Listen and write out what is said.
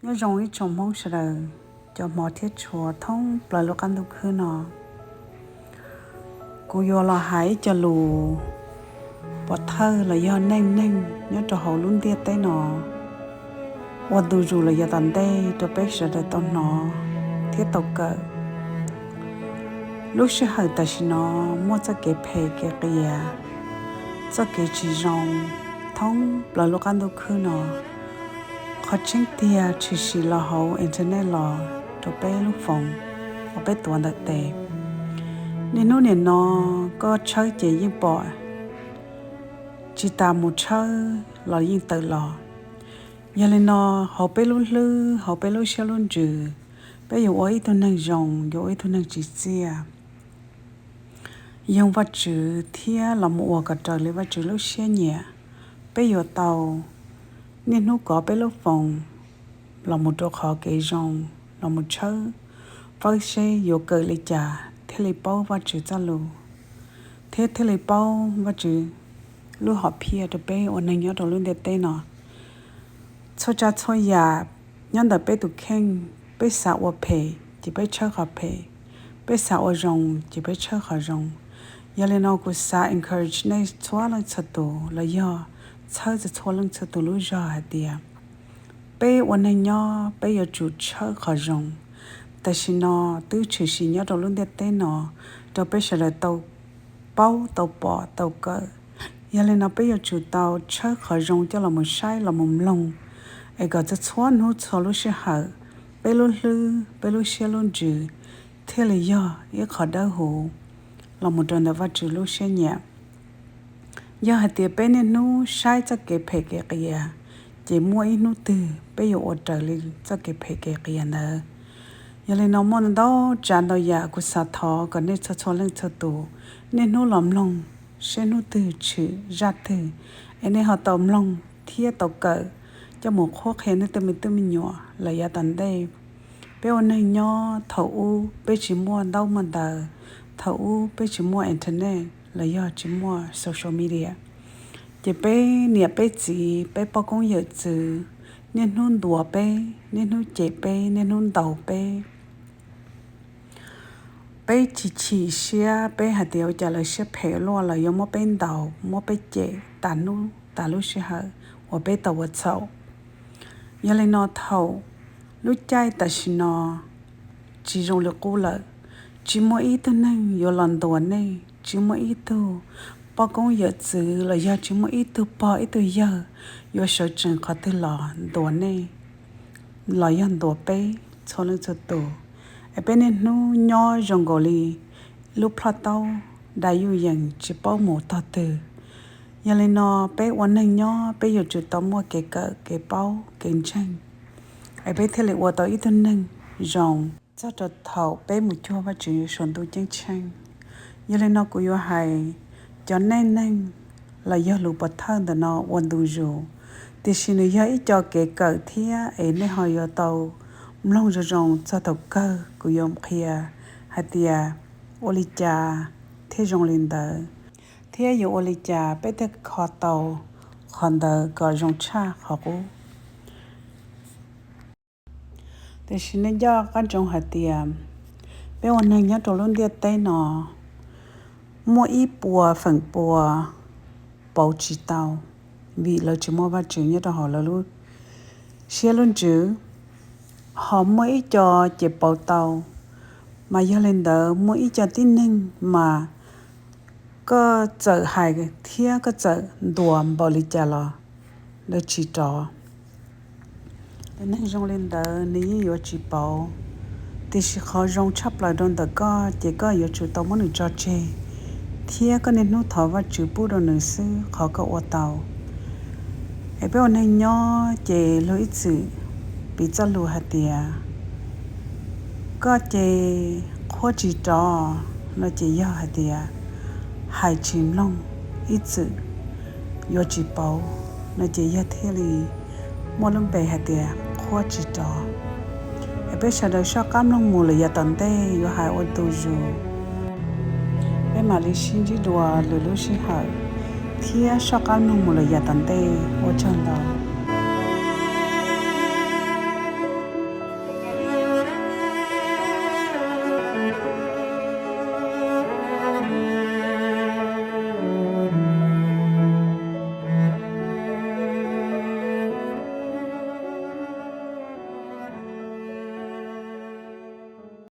Nyob zoo ib tsoom Hmoob sawv daws, cov hmov thiab tshua thoob plaws lub qab ntuj khwb no. Kuv yuav los hais ib co lus pov thawj los yog neej neeg nyob rau hauv lub ntiaj teb no ua ntu zus los yav tom ntej rau peb sawv daws tau hnov thiab tau kawm. Lub sij hawm tam sim no muaj txoj kev phem kev qias, txoj kev tsis zoo thoob plaws lub qab ntuj khwb no. Qhov tseeb tiag tshwm sim los hauv internet los rau peb lub foos uas peb tuav ntawm tes. Niaj hnub nim no koj tshawb ces yeej pom, tsis tas mus tshawb los yeej tawm los. Yog li no, hauv peb lub hlwb, hauv peb lub siab lub ntsws, peb yuav ua ib tug neeg zoo, yuav ua ib tug neeg tsim txiaj, yoog Vajtswv thiab los mus ua kom raws li Vajtswv lub siab nyiam, peb yuav tau niaj hnub kov peb lub foos los mus rau qhov kev zoo, los mus tshawb fawb seb yuav kawm li cas thiaj li paub Vajtswv txoj lus, thiab thiaj li paub Vajtswv lub hom phiaj rau peb ua neeg nyob rau lub ntiaj teb no. Txhua tsav txhua yam nyob ntawm peb tus kheej, peb xav ua phem ces peb tshawb qhov phem, peb xav ua zoo ces peb tshawb qhov zoo. Yog li no kuv xav encourage nej txhua leej txhua tus los yog txhawb txhua leej txhua tus lub zog hais tias peb ua neeg nyob peb yuav tsum tshawb qhov zoo. Tam sim no twb tshwm sim nyob rau lub ntiaj teb no rau peb sawv daws tau paub, tau pom, tau kawm. Yog li no peb yuav tsum tau tshawb qhov zoo coj los mus saib, los mus mloog, es kom txhua txhua hnub txhua lub sij hawm peb lub hlwb, peb lub siab lub ntsws thiaj li yog ib qho dawb huv los mus rau ntawm Vajtswv lub siab nyiam. Yog hais tias peb niaj hnub saib txoj kev phem kev qias, ces muaj ib hnub twg peb yuav ua raws li txoj kev phem kev qias ntawd. Yog li no muaj ntau tsav ntau yam kuv xav thov kom nej txhua txhua leej txhua tus niaj hnub los mloog seb hnub twg tshwm zaj twg, es nej ho tau mloog thiab tau kawm coj mus qhuab qhia nej tej me tub me nyuam lawm yav tom ntej. Peb ua neeg nyob thaum ub peb tsis muaj ntaub muaj ntawv, thaum ub peb tsis muaj internet los yog tsis muaj social media, ces peb niam peb txiv, peb poj koob yawm txwv niaj hnub ntuas peb, niaj hnub cem peb, niaj hnub ntaus peb. Peb tsis chim siab, peb hais tias ua cas lawv siab phem luaj, lawv yuav muab peb ntaus, muab peb cem tas hnub tas lub sij hawm uas peb tau ua txhaum. Yog li no thaum lub caij tam sim no tsis zoo li qub lawm, tsis muaj ib tug neeg yuav los ntuas nej, tsis muaj ib tug poj koob yawm txwv los yog tsis muaj ib tug pog ib tug yawg yuav sawv tsees qhov twg los ntuas nej los yog ntuas peb txhua leej txhua tus. Es peb niaj hnub nyob zoo nkaus li lub ploj taub dai yuj yees tsis paub mus tog twg. Yog li no peb ua neeg nyob peb yuav tsum tau muaj kev kawm kev paub kev ntseeg, es peb thiaj li ua tau ib tug neeg zoo txog rau thaum peb mus cuag Vajtswv saum ntuj ceeb tsheej. Yog li no kuv yuav hais cov neej neeg los yog lus pov thawj ntawm no ua ntu zus, tiam sis nws yog ib co kev kawm thiab es nej ho yuav tau mloog zoo zoo txog thaum kawg kuv yuav qhia hais tias ua li cas thiaj zoo li ntawd, thiab yuav ua li cas peb thiaj kho tau qhov ntawd kom zoo tshaj qhov qub. Tiam sis nej nco qab ntsoov hais tias peb ua neeg nyob rau lub ntiaj teb no, muaj ib puas feem pua pauv tsis tau, vim lawv tsis muaj Vajtswv nyob rau hauv lawv lub siab lub ntsws. Ho muaj ib co ces pauv tau, mas yog li ntawd muaj ib co tib neeg mas koj txawm hais thiab koj txawm ntuas npaum li cas los lawv tsis rov. Tus neeg zoo li ntawd nws yeej yuav tsis pauv, tiam sis qhov zoo tshaj plaws rau ntawm koj ces koj yuav tsum tau muab nws tso tseg, thiab koj niaj hnub thov Vajtswv pub rau nws xwb qhov koj ua tau. Es peb ua neeg nyob ces luag ib txwm piv txoj lus hais tias koj ces qhuab tsis rov no ces yog hais tias hais tsis mloog, ib txwm yuav tsis pauv no ces yog thiaj li muaj lub npe hais tias qhuab tsis rov. Es peb sawv daws soj qab mloog mus lawm yav tom ntej yuav hais ua ntu zus, peb mam li sib ntsib dua lwm lub sij hawm, thiab soj qab mloog mus lawm yav tom ntej. Ua tsaug ntau.